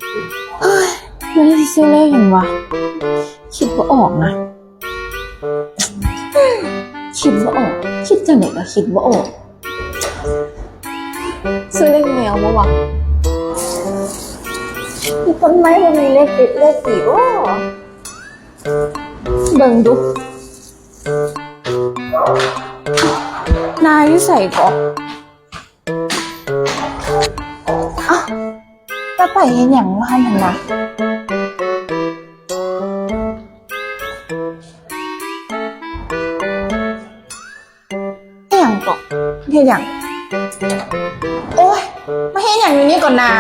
ເຮີ້ຍ ມື້ນີ້ຊິຊື້ເລກຫຍັງວະ? ຄິດບໍ່ອອກນະ ຄິດບໍ່ອອກ ຄິດຈັ່ງໃດກໍຄິດບໍ່ອອກ. ຊື້ເລກແມວບໍ່ວະ? ຢູ່ຕົ້ນໄມ້ມັນມີເລກເດັດເລກດີບໍ່? ເບິ່ງດູ ນາຢູ່ໃສເກາະ? ອ້າວ ແລ້ວໄປເຮັດຫຍັງຢູ່ຫັ້ນຫັ້ນນະ? ເຮັດຫຍັງເກາະ? ເຮັດຫຍັງ? ໂອ້ຍ ມາເຮັດຫຍັງຢູ່ນີ້ເກາະນາ?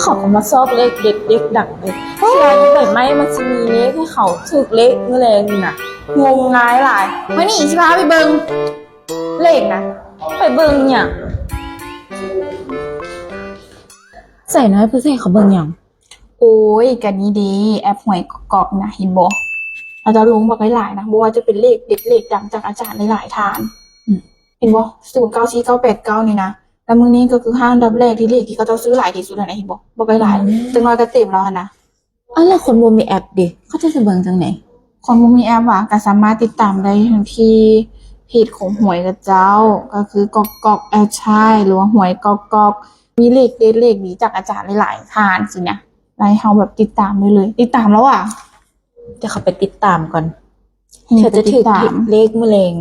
ເຂົາກໍມາຊອກເລກເດັດເລກດັງເດ້. ເວລາຢູ່ໃບໄມ້ມັນຊິມີເລກໃຫ້ເຂົາຖືກເລກມື້ແລງນີ້ນະ. ງົມງາຍຫຼາຍ. ມານີ້ ຊິພາໄປເບິ່ງເລກນະ. ໄປເບິ່ງຫຍັງ? ໃສ່ນ້ອຍ ເພິ່ນຊິໃຫ້ເຂົາເບິ່ງຫຍັງ? ໂອ້ຍ ກະນີ້ເດ້ ແອັບຫວຍກອກໆນະ ເຫັນບໍ່? ເຂົາເຈົ້າລົງບັກຫຼາຍໆນະ ບໍ່ວ່າຈະເປັນເລກເດັດເລກດັງຈາກອາຈານຫຼາຍໆທ່ານ. ອືມ ເຫັນບໍ່? ສູນເກົ້າສີ່ເກົ້າແປດເກົ້ານີ້ນະ. ແລ້ວມື້ນີ້ກໍຄືຫ້າອັນດັບແລກທີ່ເລກທີ່ເຂົາເຈົ້າຊື້ຫຼາຍທີ່ສຸດຫັ້ນນະ ເຫັນບໍ່? ບັກຫຼາຍໆ ອືມ ຈັກໜ້ອຍກໍເຕັມແລ້ວຫັ້ນນະ. ອ້າວ ແລ້ວຄົນບໍ່ມີແອັບເດ ເຂົາເຈົ້າຊິເບິ່ງຈັ່ງໃດ? ຄົນບໍ່ມີແອັບຫວາ? ກໍສາມາດຕິດຕາມໄດ້ທັງທີ່ເພຈຂອງຫວຍເຂົາເຈົ້າ ກໍຄືກອກໆແອັດໄຊ ຫຼືວ່າຫວຍກອກໆ ມີເລກເດັດເລກດີຈາກອາຈານຫຼາຍໆທ່ານຊີ້ນະ ແລ້ວໃຫ້ເຮົາແບບຕິດຕາມໄດ້ເລີຍ. ຕິດຕາມແລ້ວຫວາ? ດຽວເຂົ້າໄປຕິດຕາມກ່ອນ ເພື່ອຈະຖືກເລກມື້ແລງ.